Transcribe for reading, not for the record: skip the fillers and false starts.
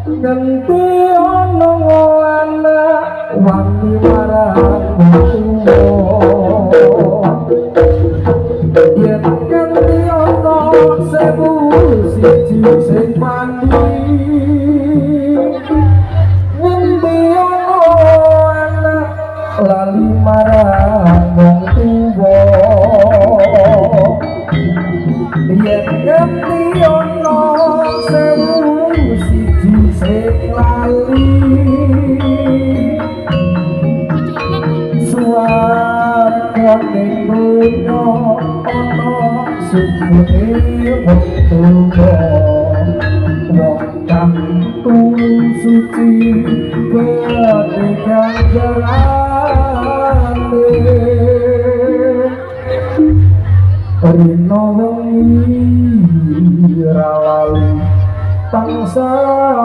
Nganti ana anak wani marang tuwa, yen nganti ana 1001 sing mandi, ngendi ana anak lali marang wong tuwa, yen nganti ana 1001 sing lali, swarga ning donya ana sukune wong tuwa. Wong kang turu suci gedhe ganjarane, rina wengi ra lali tansah.